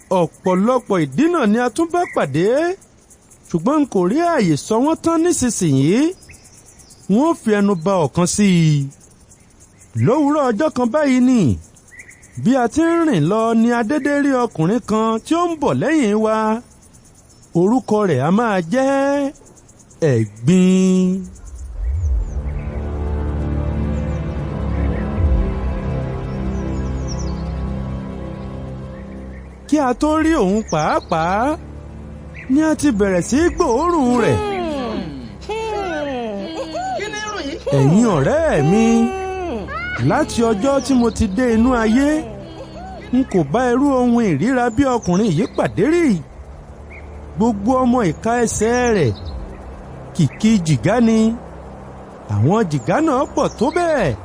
Ọ̀pọ̀lọpọ̀ ìdínà ni a tún bá pàdé, ṣùgbọ́n n kò rí ààyè sọ wọ́n tán nísinsìnyí. Wọ́n fi ẹnu ba ọ̀kan sí i. Lówùúrọ̀ ọjọ́ kan báyìí ni bí a ti ń rìn lọ ni a dédé rí ọkùnrin kan tí ó ń bọ̀ lẹ́yìn wa. Orúkọ rẹ̀ a máa jẹ́ Ẹ̀gbin. Kí a tó rí òun pàápàá ni a ti bẹ̀rẹ̀ sí í gbòórùn rẹ̀. Ẹ̀yin ọ̀rẹ́ mi, láti ọjọ́ tí mo ti dé inú ayé, n kò bá irú ohun ìríra bí ọkùnrin yìí pàdé rí. Gbogbo ọmọ ìka ẹsẹ̀ rẹ̀ kìkì jìgá ni. Àwọn jìgá náà pọ̀ tó bẹ́ẹ̀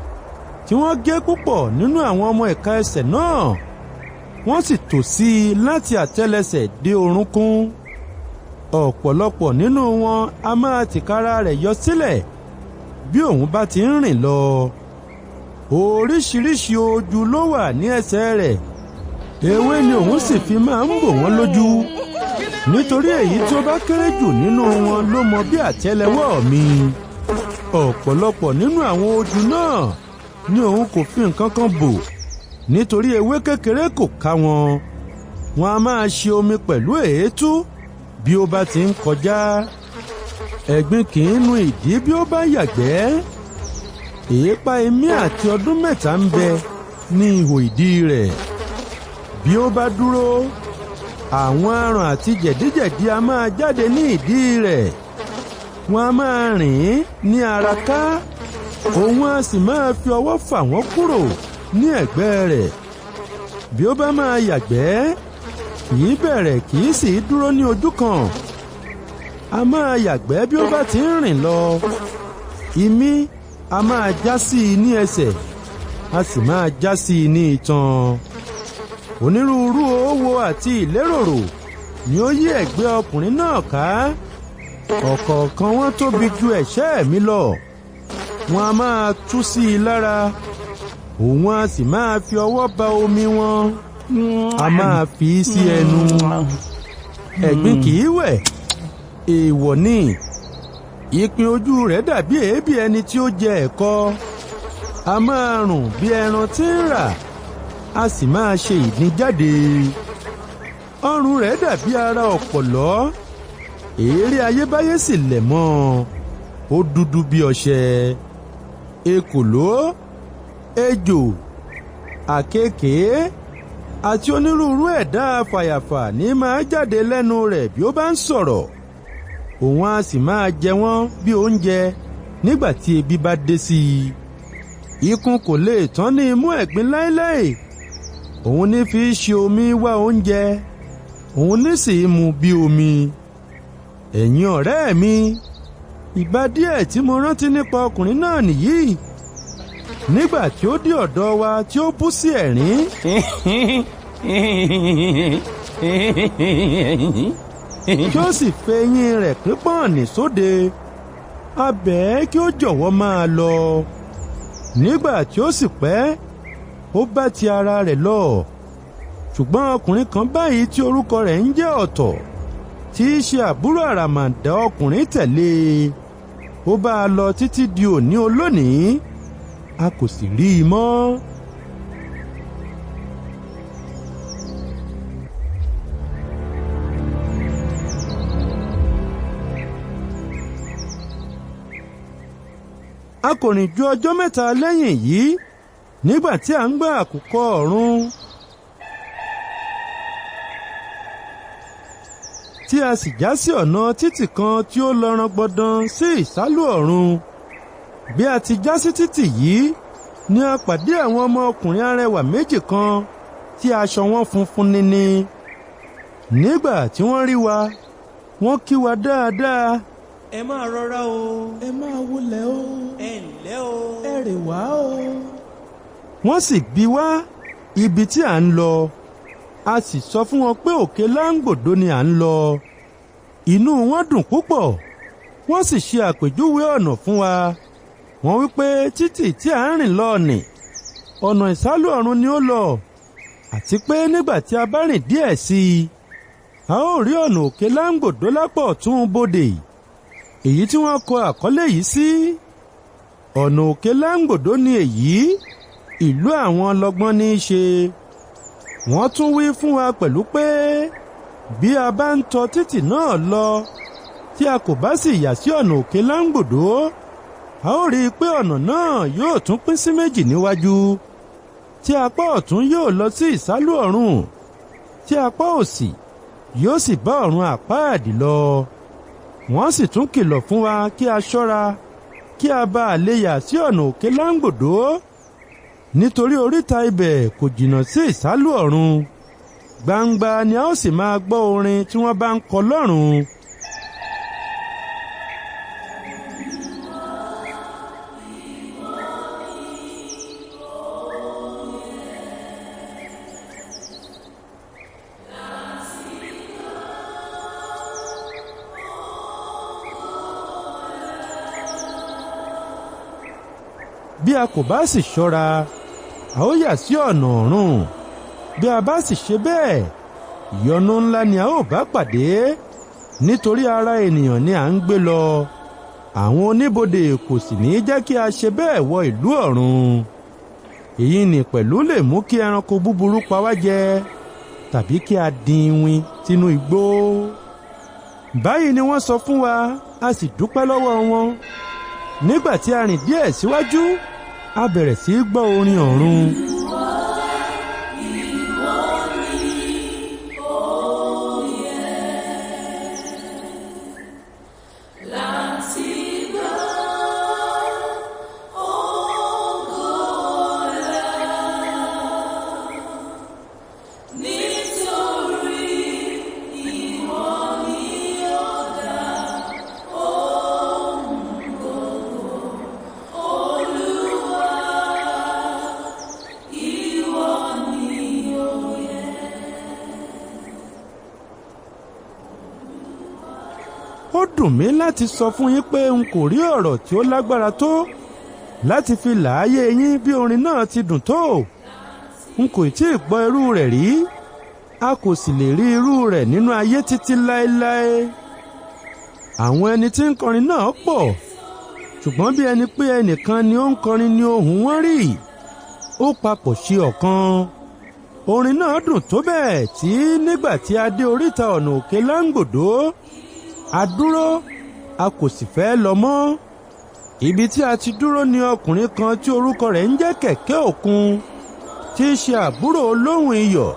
tí wọ́n gé púpọ̀ nínú àwọn ọmọ ìka ẹsẹ̀ náà. Wọ́n sì tò sí i láti àtẹ́lẹsẹ̀ dé orúnkún. Ọ̀pọ̀lọpọ̀ nínú wọn a máa tìkára rẹ̀ yọ sílẹ̀ bí òun bá ti ń rìn lọ. Oríṣiríṣi ojú ló wà ní ẹsẹ̀ rẹ̀. Ewé ni òun sì fi máa ń bò wọ́n lójú. Nítorí èyí tí ó bá kéré jù nínú wọn ló mọ bí àtẹ́lẹwọ́ mi. Ọ̀pọ̀lọpọ̀ nínú àwọn ojú náà ni òun kò fi nǹkan kan bò, nítorí ewé kékeré kò ká wọn. Wọn a máa ṣe omi pẹ̀lú èétú bí ó bá ti ń kọjá. Ẹ̀gbin kì í nu ìdí bí ó bá yàgbẹ́. Èépá imí àti ọdún 3 ń bẹ ní ihò ìdí rẹ̀. Bí ó bá dúró, àwọn aràn àti jẹ̀díjẹ̀dí a máa jáde ní ìdí rẹ̀. Wọn a máa rìn ní ara ká, òun a sì máa fi ọwọ́ fà wọ́n kúrò ní ẹ̀gbẹ́ rẹ̀. Bí ó bá máa yàgbẹ́, kì í bẹ̀rẹ̀ kì í sì dúró ní ojú kan. A máa yàgbẹ́ bí ó bá ti ń rìn lọ. Imí a máa já sí i ní ẹsẹ̀, a sì máa já sí i ní itan. Onírúurú oówo àti ìléròrò ni ó yí ẹ̀gbẹ́ ọkùnrin náà ká. Ọ̀kọ̀ọ̀kan wọn tóbi ju ẹ̀ṣẹ́ mi lọ. Wọn a máa tú sí i lára, òun a sì máa fi ọwọ́ ba omi wọn. A máa fi sí ẹnu. Ẹ̀gbin kì í wẹ̀, èèwọ̀ ni. Ìpín ojú rẹ̀ dàbí èébì ẹni tí ó jẹ ẹ̀kọ. A máa rùn bí ẹran tí ń rà, a sì máa ṣe ìdin jáde. Ọrùn rẹ̀ dàbí ara ọ̀pọ̀lọ́. Èérí ayébáyé sì lẹ̀ mọ́. Ó dúdú bí ọṣẹ. Ekòló, ejò, àkekèé àti onírúurú ẹ̀dá fàyàfà ní máa jáde lẹ́nu rẹ̀ bí ó bá ń sọ̀rọ̀. Òun a sì máa jẹ wọ́n bí oúnjẹ nígbà tí ebi bá dé sí i. Ikùn kò lè tán ní imú Ẹ̀gbin láéláé. Òun ní fi ṣe omi wá oúnjẹ, òun ní sì mu bí omi. Ẹ̀yin ọ̀rẹ́ mi, ìbá díẹ̀ tí mo rántí nípa ọkùnrin náà nìyí. Nígbà tí ó dé ọ̀dọ̀ wa tí ó bú sí ẹ̀rín, tí ó sì fẹ́ eyín rẹ̀ pípọ́n ní sóde, a bẹ̀ ẹ́ kí ó jọ̀wọ́ máa lọ. Nígbà tí ó sì pẹ́, ó bá ti ara rẹ̀ lọ. Ṣùgbọ́n ọkùnrin kan báyìí tí orúkọ rẹ̀ ń jẹ́ Ọ̀tọ̀, tí í ṣe àbúrò àràmàǹdà ọkùnrin tẹ̀lé e. Ó bá a lọ títí di òní olónìí, a kò sì rí i mọ́. A kò rìn ju ọjọ́ 3 lẹ́yìn yìí nígbà tí à ń gbọ́ àkùkọ ọ̀run, tí a sì já sí ọ̀nà títì kan tí ó lọ rangbọ̀dàn sí ìsálú ọ̀run. Bí a ti já sí títì yìí ni a pàdé àwọn ọmọkùnrin arẹwà méjì kan tí aṣọ wọn funfun nini. Nígbà tí wọ́n rí wa, wọ́n kí wa dáadáa. Ẹ máa rọra o. Ẹ máa wọlé o. Ẹ ǹlẹ́ o. Ẹ rè wá o. Wọ́n sì bi wá ibi tí à ń lọ. A sì sọ fún wọn pé òkè Láńgbòdo ni à ń lọ. Inú wọn dùn púpọ̀. Wọ́n sì ṣe àpèjúwe ọ̀nà fún wa. Wọ́n wí pé títì tí à ń rìn lọ nì, ọ̀nà ìsálú ọ̀run ni ó lọ. Àti pé nígbà tí a bá rìn díẹ̀ sí i, a ó rí ọ̀nà òkè Láńgbòdo lápò ọ̀tún bodè, èyí tí wọ́n kọ àkọlé yìí sí. Ọ̀nà òkè Láńgbòdo ni èyí, ìlú àwọn ọlọ́gbọ́n ní í ṣe. Wọ́n tún wí fún wa pẹ̀lú pé bí a bá ń tọ títì náà lọ, tí a kò bá sì yà sí ọ̀nà òkè Láńgbòdo, a ó rí i pé ọ̀nà náà yóò tún pín sí méjì níwájú, tí apá ọ̀tún yóò lọ sí ìsálú ọ̀run, tí apá òsì yóò sì bá ọ̀run àpáàdì lọ. Wọ́n sì tún kìlọ̀ fún wa kí a ṣọ́ra kí a bá lè yà sí ọ̀nà òkè Láńgbòdo, nítorí oríta ibẹ̀ kò jìnnà sí ìsálú ọ̀run. Gbangba ni a ó sì máa gbọ́ orin tí wọ́n bá ń kọ lọ́run. Bí a kò bá sì ṣọ́ra, a ó yà sí ọ̀nà ọ̀run. Bí a bá sì ṣe bẹ́ẹ̀, ìyọnu ńlá ni a ó bá pàdé, nítorí ara ènìyàn ni à ń gbé lọ. Àwọn oníbodè kò sì ní jẹ́ kí a ṣe bẹ́ẹ̀ wọ ìlú ọ̀run. Èyí ni pẹ̀lú lè mú kí ẹranko búburú pa wá jẹ, tàbí kí a din iwin sínú igbó. Báyìí ni wọ́n sọ fún wa, a sì dúpẹ́ lọ́wọ́ wọn. Nígbà tí a rìn díẹ̀ síwájú, a bẹ̀rẹ̀ sí í gbọ́ orin ọ̀run. Ó dùn mí láti sọ fún yín pé n kò rí ọ̀rọ̀ tí ó lágbára tó láti fi làáyé yín bí orin náà ti dùn tó. N kò tí ì gbọ́ irú rẹ̀ rí, a kò sì lè rí irú rẹ̀ nínú ayé títí láéláé. Àwọn ẹni tí ń kọrin náà pọ̀, ṣùgbọ́n bí ẹni pé ẹnìkan ni ó ń kọrin ní ohùn wọn rí, ó papọ̀ ṣe ọ̀kan. Orin náà dùn tó bẹ́ẹ̀ tí nígbà tí a dé oríta ọ̀nà òkè Láńgbòdo, a dúró, a kò sì fẹ́ lọ mọ́. Ibi tí a ti dúró ni ọkùnrin kan tí orúkọ rẹ̀ ń jẹ́ Kẹ̀kẹ́ Òkun, tí í ṣe àbúrò Olóhùn Iyọ̀,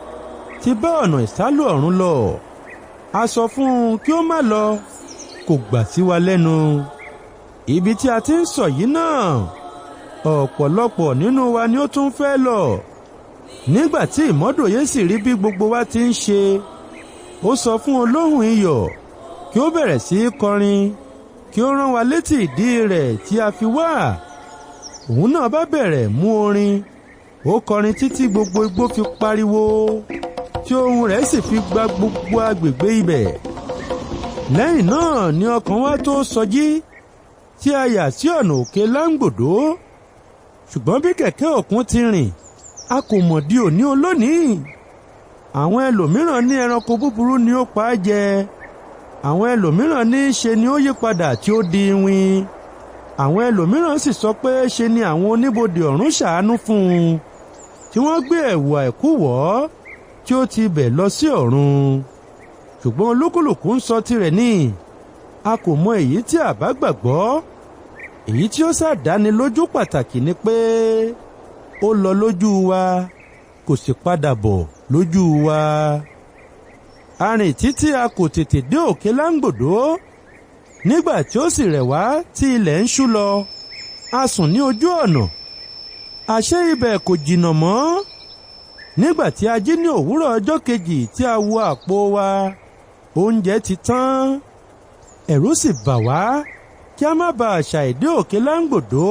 ti bá ọ̀nà ìsálú ọ̀run lọ. A sọ fún un kí ó má lọ, kò gbà sí wa lẹ́nu. Ibi tí a ti ń sọ yìí náà, ọ̀pọ̀lọpọ̀ nínú wa ni ó tún fẹ́ lọ. Nígbà tí Ìmọ́dòye sì rí bí gbogbo wa ti ń ṣe, ó sọ fún Olóhùn Iyọ̀ kí ó bẹ̀rẹ̀ sí í kọrin, kí ó rán wa létí ìdí rẹ̀ tí a fi wá. Òun náà bá bẹ̀rẹ̀ mú orin, ó kọrin títí gbogbo igbó fi pariwo, tí ohùn rẹ̀ sì fi gba gbogbo agbègbè ibẹ̀. Lẹ́yìn náà ni ọkàn wa tó sọjí, tí a yà sí ọ̀nà òkè Láńgbòdo. Ṣùgbọ́n bí Kẹ̀kẹ́ Òkun ti rìn, a kò mọ̀ di òní olónìí. Àwọn ẹlòmíràn ní ẹranko búburú ni ó pa á jẹ. Àwọn ẹlòmíràn ní ṣe ni ó yí padà tí ó di iwin. Àwọn ẹlòmíràn sì sọ pé ṣe ni àwọn oníbodè ọ̀run ṣàánú fún un, tí wọ́n gbé ẹ̀wù àìkú wọ̀ ọ́ tí ó ti bẹ̀ lọ sí ọ̀run. Ṣùgbọ́n olúkúlùkù ń sọ tirẹ̀ ní, a kò mọ èyí tí a bá gbàgbọ́. Èyí tí ó ṣàdánilójú pàtàkì ni pé ó lọ lójú wa, kò sì padà bọ̀ lójú wa. A rìn títí a kò tètè dé òkè Láńgbòdo. Nígbà tí ó sì rẹ̀ wá tí ilẹ̀ ń ṣú lọ, a sùn ní ojú ọ̀nà. Àṣé ibẹ̀ kò jìnnà mọ́. Nígbà tí a jí ní òwúrọ̀ ọjọ́ kejì tí a wo àpò wa, oúnjẹ ti tán. Ẹ̀rù sì bà wá kí a má bàa ṣàìdé òkè Láńgbòdo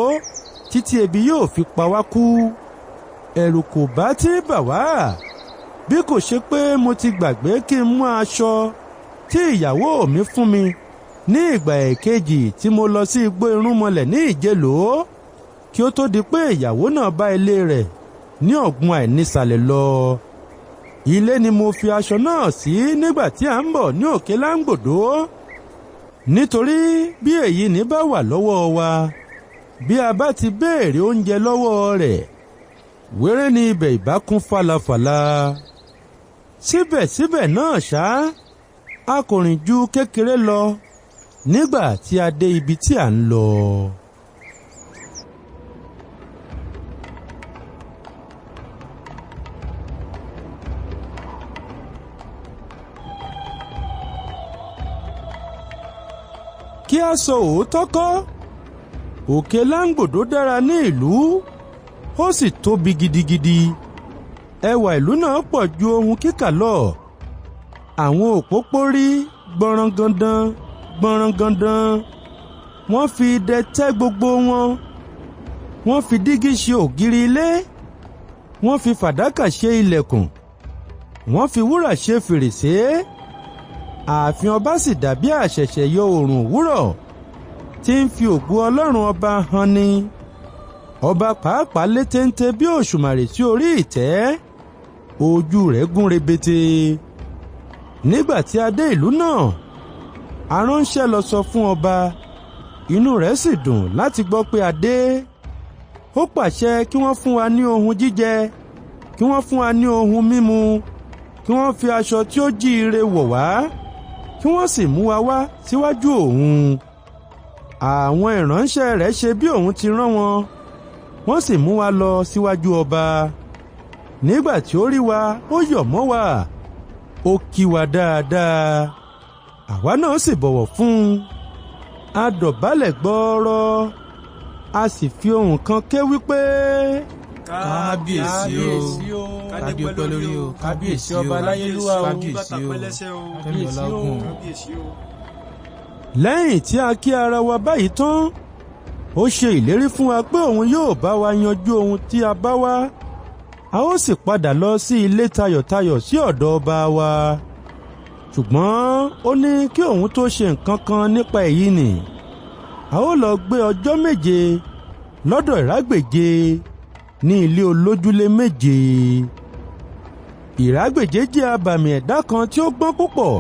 títí ebi yóò fi pa wá kú. Ẹ̀rù kò bá tí bà wá, bí kò ṣe pé mo ti gbàgbé kí n mú aṣọ tí ìyàwó mi fún mi ní ìgbà èkejì tí mo lọ sí igbó irúnmọlẹ̀ ní Ìjẹ̀ló, kí ó tó di pé ìyàwó náà bá ilé rẹ̀ ní ọ̀gbun àìnísàlẹ̀ lọ. Ilé ni mo fi aṣọ náà sí nígbà tí à ń bọ̀ ní òkè Láńgbòdo. Nítorí bí èyí ní bá wà lọ́wọ́ wa, bí a bá ti béèrè oúnjẹ lọ́wọ́ rẹ̀, wéré ni ibẹ̀ ìbá kún falafala. Síbẹ̀síbẹ̀ náà ṣá, a kò rìn ju kékeré lọ nígbà tí a dé ibi tí à ń lọ. Kí a sọ òótọ́ kọ́, òkè Láńgbòdo dára ní ìlú, ó sì tóbi gidigidi. Ẹwà ìlú náà pọ̀ ju ohun kíkà lọ. Àwọn òpópó rí gbọ̀nrangandan gbọ̀nrangandan. Wọ́n fi idẹ tẹ́ gbogbo wọn. Wọ́n fi dígí ṣe ògiri ilé. Wọ́n fi fàdákà ṣe ilẹ̀kùn. Wọ́n fi wúrà ṣe fèrèsé. Ààfin ọba sì dàbí àṣẹ̀ṣẹ̀ yọ oòrùn òwúrọ̀ tí ń fi ògo Ọlọ́run ọba hàn ni. Ọba pàápàá lé téńté bí òṣùmàrè sí orí ìtẹ́, ojú rẹ̀ gún rebete. Nígbà tí a dé ìlú náà, aránṣẹ́ lọ sọ fún ọba, inú rẹ̀ sì dùn láti gbọ́ pé a dé. Ó pàṣẹ kí wọ́n fún wa ní ohun jíjẹ, kí wọ́n fún wa ní ohun mímu, kí wọ́n fi aṣọ tí ó jíire wọ̀ wá, kí wọ́n sì mú wa wá síwájú òun. Àwọn ìránṣẹ́ rẹ̀ ṣe bí òun ti rán wọn, wọ́n sì mú wa lọ síwájú ọba. Nígbà tí ó rí wa, ó yọ̀ mọ́ wa, ó kí wa dáadáa, àwa náà sì bọ̀wọ̀ fún un. A dọ̀bálẹ̀ gbọ́ọ́rọ́, a sì fi ohùn kan ké wípé: Kábíyèsí o, Kádé kádé pẹ́ lórí o, Kábíyèsí ọba aláyélúwà o, kábíyèsí o, kẹ́mi ọlágùn o. Kábíyèsí o. Lẹ́yìn tí a kí ara wa báyìí tán, ó ṣe ìlérí fún wa pé òun yóò bá wa yanjú ohun tí a bá wá. A ó sì padà lọ sí ilé tayọ̀tayọ̀ sí ọ̀dọ̀ ọba wa. Ṣùgbọ́n ó ní kí òun tó ṣe nǹkan kan nípa èyí nì, a ó lọ gbé ọjọ́ 7 lọ́dọ̀ Ìrágbèje ní ilé olójúlé 7. Ìrágbèje jẹ́ abàmì ẹ̀dá kan tí ó gbọ́n púpọ̀.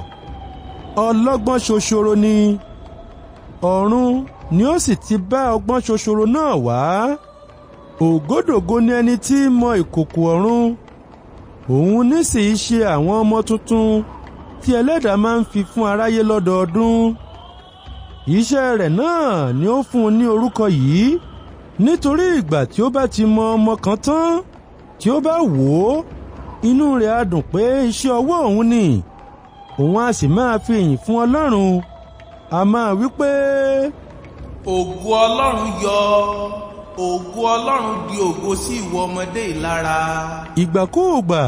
Ọlọ́gbọ́n ṣoṣoro ni. Ọ̀run ni ó sì ti bá ọgbọ́n ṣoṣoro náà wá. Ògódògo ni ẹni tí mọ ìkòkò ọ̀run. Òun ní sì í ṣe àwọn ọmọ tuntun tí ẹlẹ́dàá máa ń fi fún aráyé lọ́dọọdún. Iṣẹ́ rẹ̀ náà ni ó fún un ní orúkọ yìí, nítorí ìgbà tí ó bá ti mọ ọmọ kan tán, tí ó bá wò ó, inú rẹ̀ á dùn pé iṣẹ́ ọwọ́ òun ni. Òun á sì máa fi ìyìn fún Ọlọ́run. A máa wí pé: Ògo Ọlọ́run yọ, ògo Ọlọ́run di ògo sí ìwọ ọmọdé ìlara. Ìgbàkúùgbà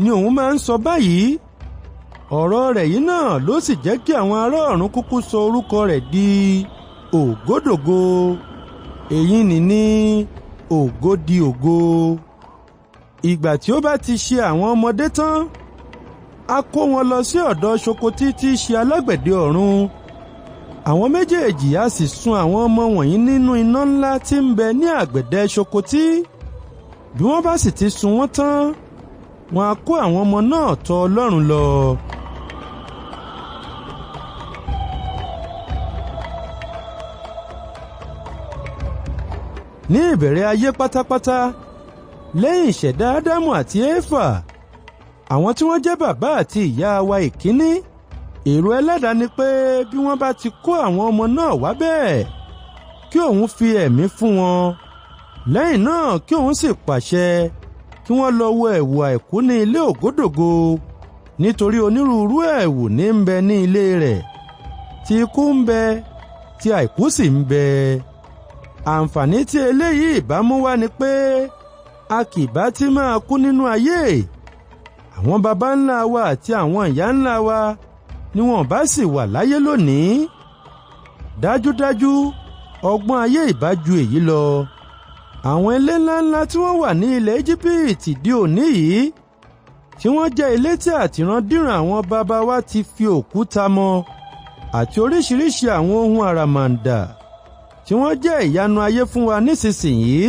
ni òun máa ń sọ báyìí. Ọ̀rọ̀ rẹ̀ yìí náà ló sì jẹ́ kí àwọn ará ọ̀run kúkú sọ orúkọ rẹ̀ di Ògódògo. Èyí ni ní ògo di ògo. Ìgbà tí ó bá ti ṣe àwọn ọmọdé tán, a kó wọn lọ sí ọ̀dọ̀ Ṣokotí tí í ṣe alágbẹ̀dẹ ọ̀run. Àwọn méjèèjì á sì sun àwọn ọmọ wọ̀nyí nínú iná ńlá tí ń bẹ ní àgbẹ̀dẹ Ṣokotí. Bí wọ́n bá sì ti sun wọ́n tán, wọn á kó àwọn ọmọ náà tọ̀ Ọlọ́run lọ. Ní ìbẹ̀rẹ̀ ayé pátápátá, lẹ́yìn ìṣẹ̀dá Ádámù àti Éfà, àwọn tí wọ́n jẹ́ bàbá àti ìyá wa ìkíní, èrò ẹlẹ́dàá ni pé bí wọ́n bá ti kó àwọn ọmọ náà wá bẹ́ẹ̀, kí òun fi ẹ̀mí fún wọn. Lẹ́yìn náà kí òun sì pàṣẹ kí wọ́n lọ wọ ẹ̀wù àìkú ní ilé Ògódògo, nítorí onírúurú ẹ̀wù ní ń bẹ ní ilé rẹ̀, tí ikú ń bẹ, tí àìkú sì ń bẹ. Àǹfààní tí eléyìí ìbá mú wá ni pé a kì bá ti máa kú nínú ayé. Àwọn baba ńlá wa àti àwọn ìyá ńlá wa ni wọ́n bá sì wà láyé lónìí. Dájúdájú ọgbọ́n ayé ìbá ju èyí lọ. Àwọn ilé ńláńlá tí wọ́n wà ní ilẹ̀ Íjíbítì di òní yìí, tí wọ́n jẹ́ ilé tí àtìrandíran àwọn baba wa ti fi òkúta mọ àti oríṣiríṣi àwọn ohun àràmàǹdà tí wọ́n jẹ́ ìyanu ayé fún wa nísinsìnyí,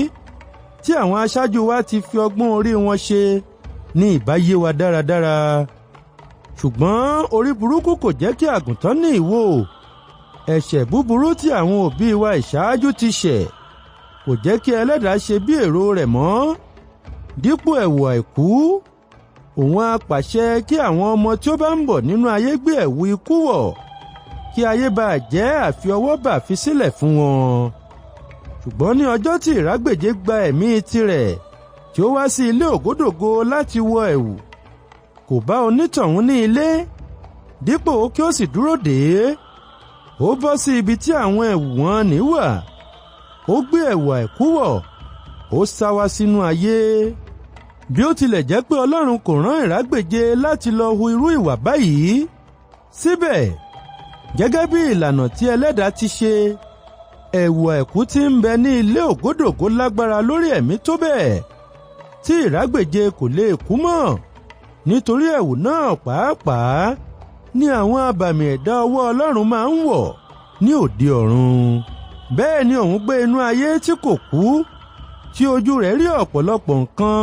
tí àwọn aṣáájú wa ti fi ọgbọ́n orí wọn ṣe ní ìbá yé wa dáradára. Ṣùgbọ́n orí burúkú kò jẹ́ kí àgùntàn ní ìwo. Ẹ̀ṣẹ̀ búburú tí àwọn òbí wa ìṣáájú ti ṣẹ̀ kò jẹ́ kí ẹlẹ́dàá ṣe bí èrò rẹ̀ mọ́. Dípò ẹ̀wù àìkú, òun á pàṣẹ kí àwọn ọmọ tí ó bá ń bọ̀ nínú ayé gbé ẹ̀wù ikú wọ̀, kí ayé bá jẹ́ àfi ọwọ́ bà fi sílẹ̀ fún wọn. Ṣùgbọ́n ní ọjọ́ tí Ìrágbèje gba ẹ̀mí tirẹ̀ tí ó wá sí ilé ògódògo láti wọ ẹ̀wù, kò bá onítọ̀hún ní ilé. Dípò kí ó sì dúró dè é, ó bọ́ sí ibi tí àwọn ẹ̀wù wọn ní wà. Ó gbé ẹ̀wù àìkú wọ̀, ó sá wá sínú ayé. Bí ó tilẹ̀ jẹ́ pé Ọlọ́run kò rán Ìrágbèje láti lọ hu irú ìwà báyìí, síbẹ̀ gẹ́gẹ́ bí ìlànà tí ẹlẹ́dàá ti ṣe, ẹ̀wù àìkú tí ń bẹ ní ilé ògódògó lágbára lórí ẹ̀mí tó bẹ́ẹ̀ tí Ìrágbèje kò lè kú mọ́, nítorí ẹ̀wù náà pàápàá ní àwọn abàmì ẹ̀dá ọwọ́ Ọlọ́run máa ń wọ̀ ní òde ọ̀run. Bẹ́ẹ̀ ni òun gbé inú ayé tí kò kú, tí ojú rẹ̀ rí ọ̀pọ̀lọpọ̀ nǹkan,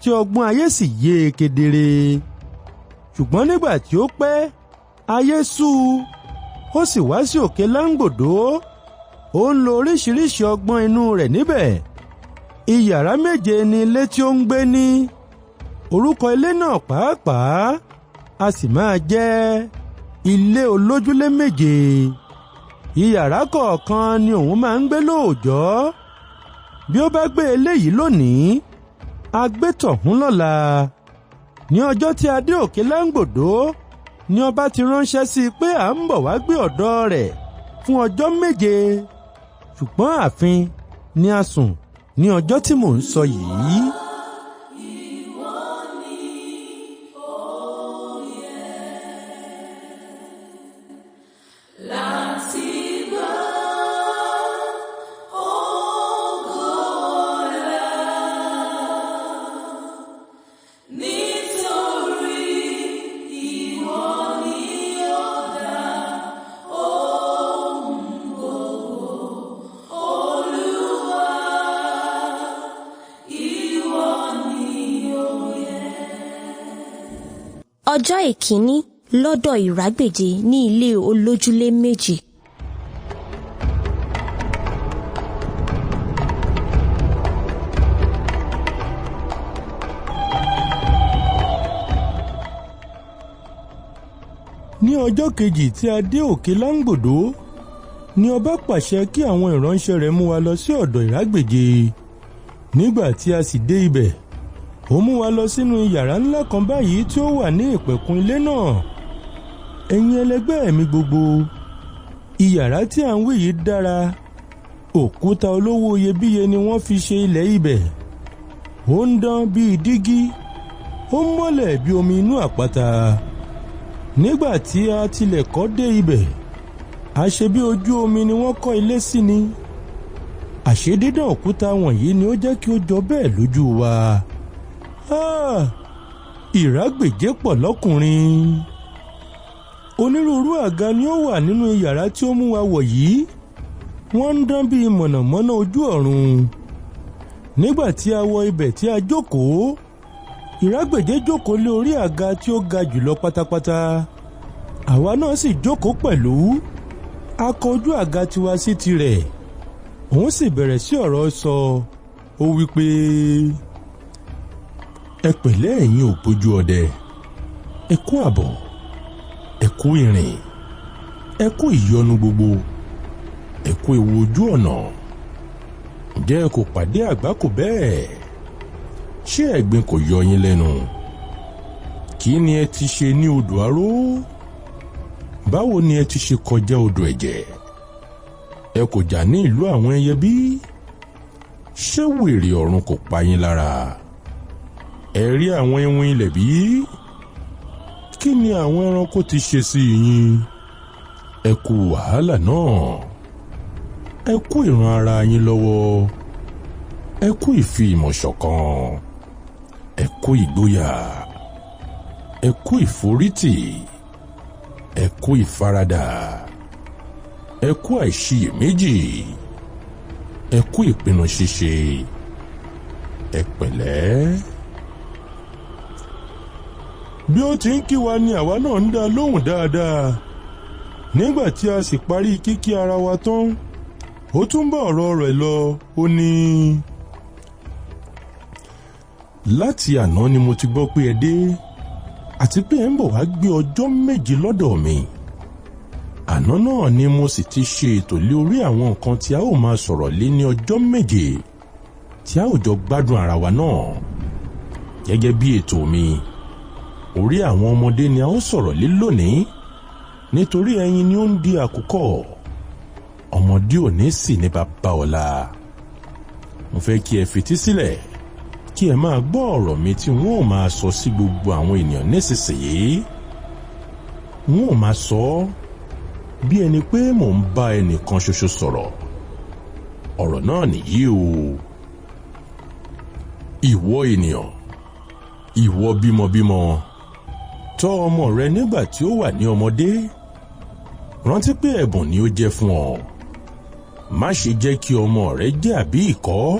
tí ọgbọ́n ayé sì yé e kedere. Ṣùgbọ́n nígbà tí ó pẹ́, ayé sú u, ó sì wá sí òkè Láńgbòdo. Ó ń lo oríṣiríṣi ọgbọ́n inú rẹ̀ níbẹ̀. Iyàrá 7 ni ilé tí ó ń gbé ní. Orúkọ ilé náà pàápàá a sì máa jẹ́ ilé olójúlé 7. Iyàrá kọ̀ọ̀kan ni òun máa ń gbé lóòjọ́. Bí ó bá gbé eléyìí lónìí, a gbé tọ̀hún lọ́la. Ní ọjọ́ tí a dé òkè Láńgbòdo ni ọba ti ránṣẹ́ sí i pé à ń bọ̀ wá gbé ọ̀dọ̀ rẹ̀ fún ọjọ́ 7. Ṣùgbọ́n ààfin ni a sùn ní ọjọ́ tí mò ń sọ yìí. Ọjọ́ ìkíní lọ́dọ̀ Ìrágbèje ní ilé olójúlé 7. Ní ọjọ́ kejì tí a dé òkè Láńgbòdo ni ọba pàṣẹ kí àwọn ìránṣẹ́ rẹ̀ mú wa lọ sí ọ̀dọ̀ Ìrágbèje. Nígbà tí a sì dé ibẹ̀, ó mú wa lọ sínú yàrá ńlá kan báyìí tí ó wà ní ìpẹ̀kun ilé náà. Ẹ̀yin ẹlẹgbẹ́ mi gbogbo, ìyàrá tí à ń wí yìí dára. Òkúta olówó iyebíye ni wọ́n fi ṣe ilẹ̀ ibẹ̀. Ó ń dán bíi dígí, ó mọ́lẹ̀ bí omi inú àpáta. Nígbà tí a tilẹ̀ kọ́ dé ibẹ̀, a ṣe bí ojú omi ni wọ́n kọ́ ilé sí ni. Àṣé dídán òkúta wọ̀nyí ni ó jẹ́ kí ó jọ bẹ́ẹ̀ lójú wa. Ìrágbèje pọ̀ lọ́kùnrin. Onírúurú àga ni ó wà nínú yàrá tí ó mú wa wọ̀ yìí. Wọ́n ń dán bíi mọ̀nàmọ́ná ojú ọ̀run. Nígbà tí a wọ ibẹ̀ tí a jókòó, Ìrágbèje jókòó lé orí àga tí ó ga jùlọ pátápátá. Àwa náà sì jókòó pẹ̀lú. A kọ ojú àga tiwa sí tirẹ̀. Òun sì bẹ̀rẹ̀ sí ọ̀rọ̀ sọ. Ó wí pé, ẹ pẹ̀lẹ́ ẹ̀yin ògbójú ọdẹ, ẹ kú àbọ̀, ẹ kú ìrìn, ẹ kú ìyọnu gbogbo, ẹ kú ewu ojú ọ̀nà. Ǹjẹ́ ẹ kò pàdé àgbákò bẹ́ẹ̀? Ṣé ẹ̀gbin kò yọ yín lẹ́nu? Kí ni ẹ ti ṣe ní odò aró? Báwo ni ẹ ti ṣe kọjá odò ẹ̀jẹ̀? Ẹ kò jà ní ìlú àwọn ẹyẹ bí? Ṣé wèrè ọ̀run kò pa yín lára? Ẹ rí àwọn iwin ilẹ̀ bí? Kí ni àwọn ẹranko ti ṣe sí yín? Ẹ kú wàhálà náà. Ẹ kú ìran ara yín lọ́wọ́. Ẹ kú ìfi ìmọ̀ ṣọ̀kan. Ẹ kú ìgboyà. Ẹ kú ìforítì. Ẹ kú ìfaradà. Ẹ kú àìṣiyèméjì. Ẹ kú ìpinnu ṣíṣe. Ẹ pẹ̀lẹ́. Bí ó ti ń kí wa ni àwa náà ń dá lóhùn dáadáa. Nígbà tí a sì parí kíkí ara wa tán, ó tún bá ọ̀rọ̀ rẹ̀ lọ, ó ní: Láti àná ni mo ti gbọ́ pé ẹ dé, àti pé ẹ ń bọ̀ wá gbé ọjọ́ 7 lọ́dọ̀ mi. Àná náà ni mo sì ti ṣe ètò lé orí àwọn nǹkan tí a ó máa sọ̀rọ̀ lé ní ọjọ́ 7 tí a ó jọ gbádùn ara wa náà. Gẹ́gẹ́ bí ètò mi, orí àwọn ọmọdé ni a ó sọ̀rọ̀ lé lónìí, nítorí ẹyin ni ó ń di àkùkọ. Ọmọdé òní sì ní bàbá ọ̀la. Mo fẹ́ kí ẹ fetí sílẹ̀, kí ẹ máa gbọ́ ọ̀rọ̀ mi tí wọ́n ò máa sọ sí gbogbo àwọn ènìyàn nísinsìnyí. Wọ́n ò máa sọ ọ́ bí ẹni pé mò ń bá ẹnìkan ṣoṣo sọ̀rọ̀. Ọ̀rọ̀ náà nìyí o. Ìwọ ènìyàn, ìwọ bímọbímọ, tọ́ ọmọ rẹ nígbà tí ó wà ní ọmọdé. Rántí pé ẹ̀bùn ni ó jẹ́ fún ọ. Má ṣe jẹ́ kí ọmọ rẹ jẹ́ àbí ìkọ́,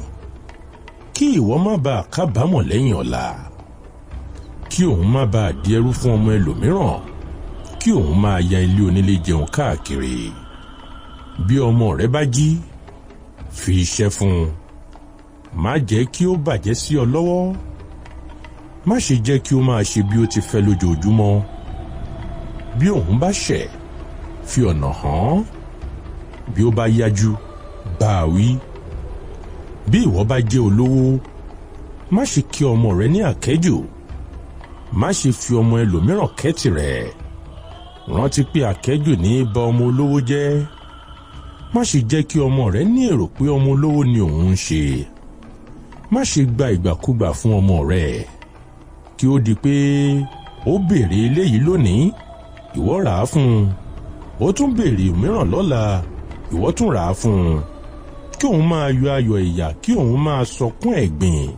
kí ìwọ má bàa kábàámọ̀ lẹ́yìn ọ̀la, kí òun má bàa di ẹrú fún ọmọ ẹlòmíràn, kí òun máa ya ilé onílé jẹun káàkiri. Bí ọmọ rẹ bá jí, fi iṣẹ́ fún un. Má jẹ́ kí ó bàjẹ́ sí ọ lọ́wọ́. Má ṣe jẹ́ kí ó máa ṣe bí ó ti fẹ́ lójoojúmọ́. Bí òun bá ṣẹ̀, fi ọ̀nà hàn án. Bí ó bá yájú, bá a wí. Bí ìwọ bá jẹ́ olówó, má ṣe kí ọmọ rẹ ní àkẹ́jù. Má ṣe fi ọmọ ẹlòmíràn kẹ́tì rẹ̀. Rántí pé àkẹ́jù ní í ba ọmọ olówó jẹ́. Má ṣe jẹ́ kí ọmọ rẹ ní èrò pé ọmọ olówó ni òun ń ṣe. Má ṣe gba ìgbàkúgbà fún ọmọ rẹ, kí ó di pé ó béèrè eléyìí lónìí, ìwọ rà á fún un. Ó tún béèrè òmíràn lọ́la, ìwọ tún rà á fún un. Kí òun máa yọ ayọ̀ ìyà, kí òun máa sọkún ẹ̀gbìn,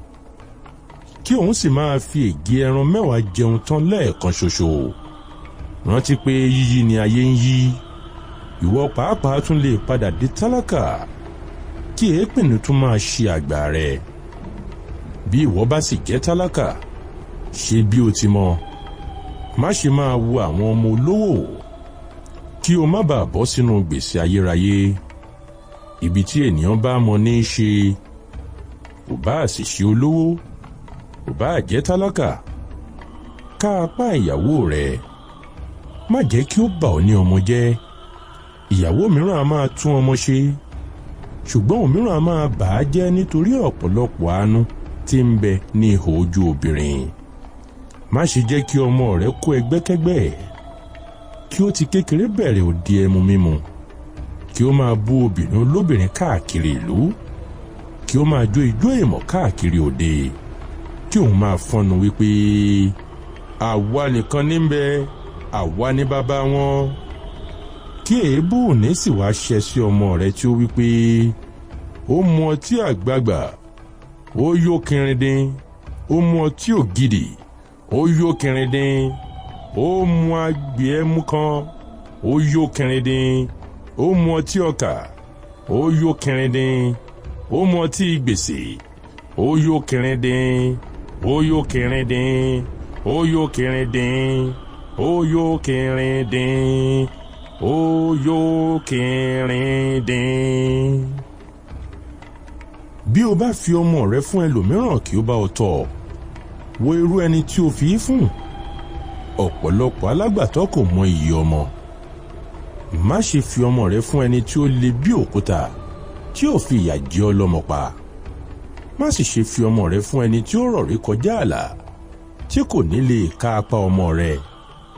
kí òun sì máa fi ègé ẹran 10 jẹun tán lẹ́ẹ̀kan ṣoṣo. Rántí pé yíyí ni ayé ń yí. Ìwọ pàápàá tún lè padà di tálákà, kí èépìnì tún máa ṣe àgbà rẹ. Bí ìwọ bá sì jẹ́ tálákà, ṣe bí o ti mọ̀. Má ṣe máa wo àwọn ọmọ olówó, kí o má bàa bọ́ sínú gbèsè ayérayé. Ibi tí ènìyàn bá mọ ní í ṣe, kò bá sì ṣe olówó, kò bá jẹ́ tálákà. Ká apá ìyàwó rẹ, má jẹ́ kí ó bà ọ́ ní ọmọ jẹ́. Ìyàwó mìíràn a máa tún ọmọ ṣe, ṣùgbọ́n òmíràn a máa bà á jẹ́ nítorí ọ̀pọ̀lọpọ̀ àánú tí ń bẹ ní ihò ojú obìnrin. Má ṣe jẹ́ kí ọmọ rẹ kó ẹgbẹ́kẹ́gbẹ́, kí ó ti kékeré bẹ̀rẹ̀ òdi ẹmu mímu, kí ó máa bú obìnrin olóbìnrin káàkiri ìlú, kí ó máa jó ijó ìmọ̀ káàkiri òde, kí òun máa fọ́nu wípé àwa nìkan ní ń bẹ, àwa ní bàbá wọn. Kí èébú òní sì wá ṣẹ sí ọmọ rẹ tí ó wípé ó mu ọtí àgbààgbà, ó yó kìrìndín, ó mu ọtí ògidì, ó yó kìrìndín, ó mu agbè ẹmu kan, ó yó kìrìndín, ó mu ọtí ọkà, ó yó kìrìndín, ó mu ọtí gbèsè, ó yó kìrìndín, ó yó kìrìndín, ó yó kìrìndín, ó yó kìrìndín, ó yó kìrìndín. Bí o bá fi ọmọ rẹ fún ẹlòmíràn kí ó bá ọ tọ́, wo irú ẹni tí o fi í fún. Ọ̀pọ̀lọpọ̀ alágbàtọ́ kò mọ iyì ọmọ. Má ṣe fi ọmọ rẹ fún ẹni tí ó le bí òkúta, tí ó fi ìyà jẹ ọ́ lọ́mọ pa. Má sì ṣe fi ọmọ rẹ fún ẹni tí ó rọ̀rí kọjá ààlà, tí kò ní lè ká apá ọmọ rẹ,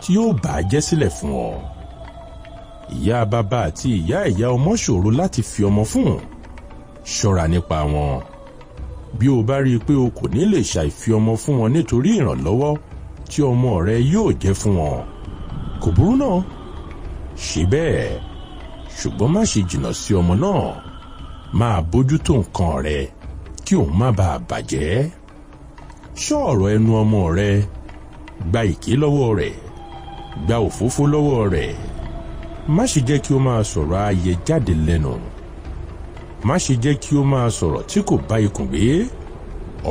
tí yóò bà á jẹ́ sílẹ̀ fún ọ. Ìyá bàbá àti ìyá ìyá ọmọ ṣòro láti fi ọmọ fún. Ṣọ́ra nípa wọn. Bí o bá rí i pé o kò ní lè ṣàìfi ọmọ fún wọn nítorí ìrànlọ́wọ́ tí ọmọ rẹ yóò jẹ́ fún wọn, kò burú náà, ṣe bẹ́ẹ̀, ṣùgbọ́n má ṣe jìnnà sí ọmọ náà. Máa bójútó nǹkan rẹ kí òun má bàa bàjẹ́. Ṣọ́ ọ̀rọ̀ ẹnu ọmọ rẹ, gba ìké lọ́wọ́ rẹ̀, gba òfófó lọ́wọ́ rẹ̀. Má ṣe jẹ́ kí ó máa sọ̀rọ̀ ayẹ jáde lẹ́nu. Má ṣe jẹ́ kí ó máa sọ̀rọ̀ tí kò bá ikùn gbé,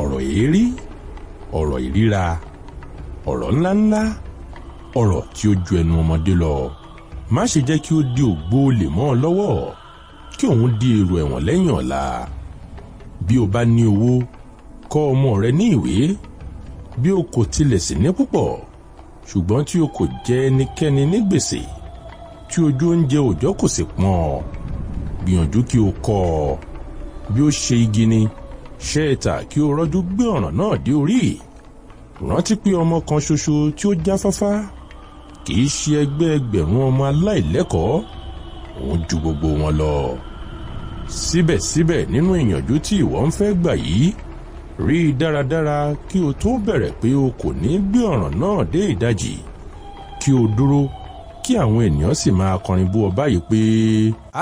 ọ̀rọ̀ èérí, ọ̀rọ̀ ìríra, Ọ̀rọ̀ ńláńlá, ọ̀rọ̀ tí ó ju ẹnu ọmọdé lọ. Má ṣe jẹ́ kí ó di ògbó olè mọ́ ọ lọ́wọ́, kí òun di èrò ẹ̀wọ̀n lẹ́yìn ọ̀la. Bí o bá ní owó, kọ́ ọmọ rẹ ní ìwé. Bí o kò tilẹ̀ sì ní púpọ̀, ṣùgbọ́n tí o kò jẹ ẹnikẹ́ni ní gbèsè, tí ojú oúnjẹ òòjọ́ kò sì pọ́n ọ, gbìyànjú kí o kọ́ ọ. Bí ó ṣe igi ni, ṣẹ́ ẹ tà kí o rọ́jú gbé ọ̀ràn náà dé orí. Rántí pé ọmọ kan ṣoṣo tí ó jáfáfá kì í ṣe ẹgbẹ́ ẹgbẹ̀rún ọmọ aláìlẹ́kọ̀ọ́, òun ju gbogbo wọn lọ. Síbẹ̀síbẹ̀ nínú ìyànjú tí ìwọ ń fẹ́ gbà yìí, rí i dáradára kí o tó bẹ̀rẹ̀ pé o kò ní gbé ọ̀ràn náà dé ìdajì, kí o dúró kí àwọn ènìyàn sì máa kọrin bú ọ báyìí pé: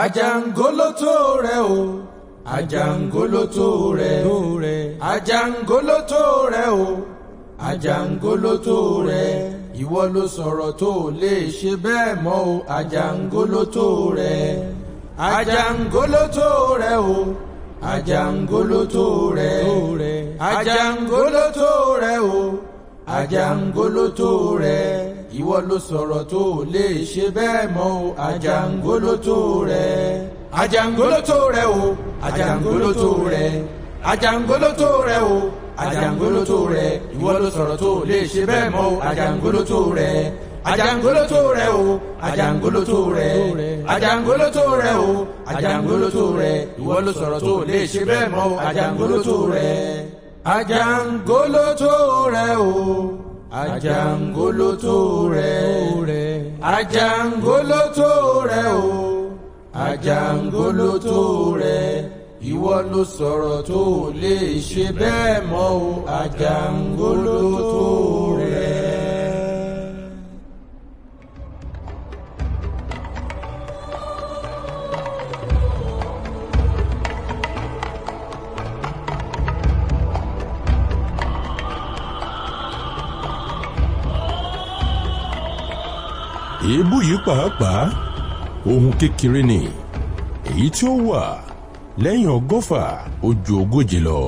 Àjàngólótó rẹ o, àjàngólótó rẹ, àjàngólótó rẹ o, àjàngólótó rẹ, ìwọ ló sọ̀rọ̀ tó lè ṣe bẹ́ẹ̀ mọ́ o, àjàngólótó rẹ, àjàngólótó rẹ o, àjàngólótó rẹ, àjàngólótó rẹ o, àjàngólótó rẹ, ìwọ ló sọ̀rọ̀ tó lè ṣe bẹ́ẹ̀ mọ́ o, àjàngólótó rẹ, àjàngólótó rẹ o, àjàngólótó rẹ, àjàngólótó rẹ o, àjàngólótó rẹ, ìwọ ló sọ̀rọ̀ tó lè ṣe bẹ́ẹ̀ mọ́ o, àjàngólótó rẹ, àjàngólótó rẹ o, àjàngólótó rẹ, àjàngólótó rẹ o, àjàngólótó rẹ, ìwọ ló sọ̀rọ̀ tó lè ṣe bẹ́ẹ̀ mọ́ o, àjàngólótó rẹ, àjàngólótó rẹ o, àjàngólótó rẹ, àjàngólótó rẹ o, àjàngólótó rẹ, ìwọ ló sọ̀rọ̀ tó lè ṣe bẹ́ẹ̀ mọ́ o, àjàngólótó rẹ. Èébú yìí pàápàá ohun kékeré ni, èyí tí ó wà lẹ́yìn 120 ó ju 40 lọ.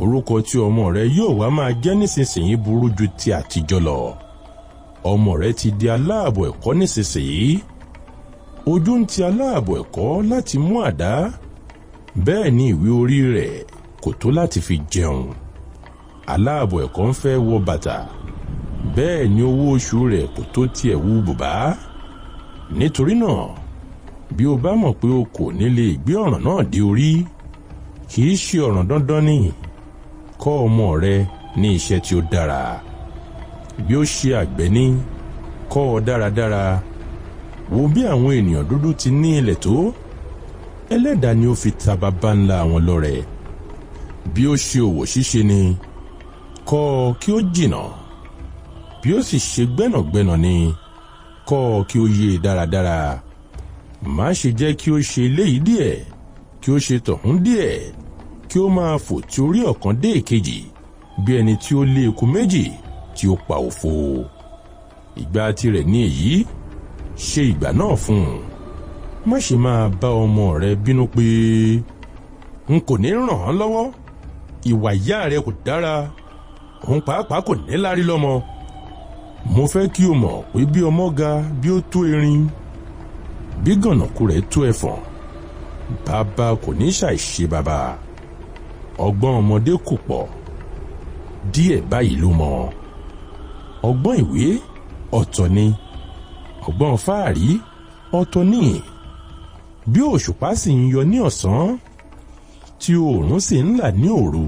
Orúkọ tí ọmọ rẹ yóò wá máa jẹ́ nísinsìnyí burú ju ti àtijọ́ lọ. Ọmọ rẹ ti di aláàbọ̀ ẹ̀kọ́ nísinsìnyí. Ojú ń ti aláàbọ̀ ẹ̀kọ́ láti mú àdá, bẹ́ẹ̀ ni ìwé orí rẹ̀ kò tó láti fi jẹun. Aláàbọ̀ ẹ̀kọ́ ń fẹ́ wọ bàtà, bẹ́ẹ̀ ni owó oṣù rẹ̀ kò tó tiẹ̀ wú bùbá. Nítorí náà, bí o bá mọ̀ pé o kò ní lè gbé ọ̀ràn náà dé orí, kì í ṣe ọ̀ràn dandan ni, kọ́ ọmọ rẹ ní iṣẹ́ tí ó dára. Bí ó ṣe àgbẹ̀ ní, kọ́ ọ dáradára. Wo bí àwọn ènìyàn dúdú ti ní ilẹ̀ tó, ẹlẹ́dàá ni ó fi ta baba ńlá wọn lọ́rẹ. Bí ó ṣe òwò ṣíṣe ni, kọ́ ọ kí ó jìnà. Bí ó sì ṣe gbẹ́nàgbẹ́nà ni, kọ́ ọ kí ó yé dáradára. Má ṣe jẹ́ kí ó ṣe eléyìí díẹ̀, kí ó ṣe tọ̀hún díẹ̀, kí ó máa fò tí orí ọ̀kan dé èkejì, bí ẹni tí ó lé eku méjì tí ó pa òfo. Ìgbà tirẹ̀ ní èyí, ṣe ìgbà náà fún un. Má ṣe máa bá ọmọ rẹ bínú pé n kò ní ràn án lọ́wọ́, ìwà ìyá rẹ kò dára, òun pàápàá kò ní lárí lọ́mọ. Mo fẹ́ kí o mọ̀ pé bí ọmọ ga bí ó tó erin, bí gànàkú rẹ̀ tó ẹfọ̀n, bàbá kò ní ṣàìṣe bàbá. Ọgbọ́n ọmọdé kò pọ̀, díẹ̀ báyìí ló mọ̀. Ọgbọ́n ìwé ọ̀tọ̀ ni, ọgbọ́n fáàrí ọ̀tọ̀ ni. Bí òṣùpá sì ń yọ ní ọ̀sán, tí oòrùn sì ń là ní òru,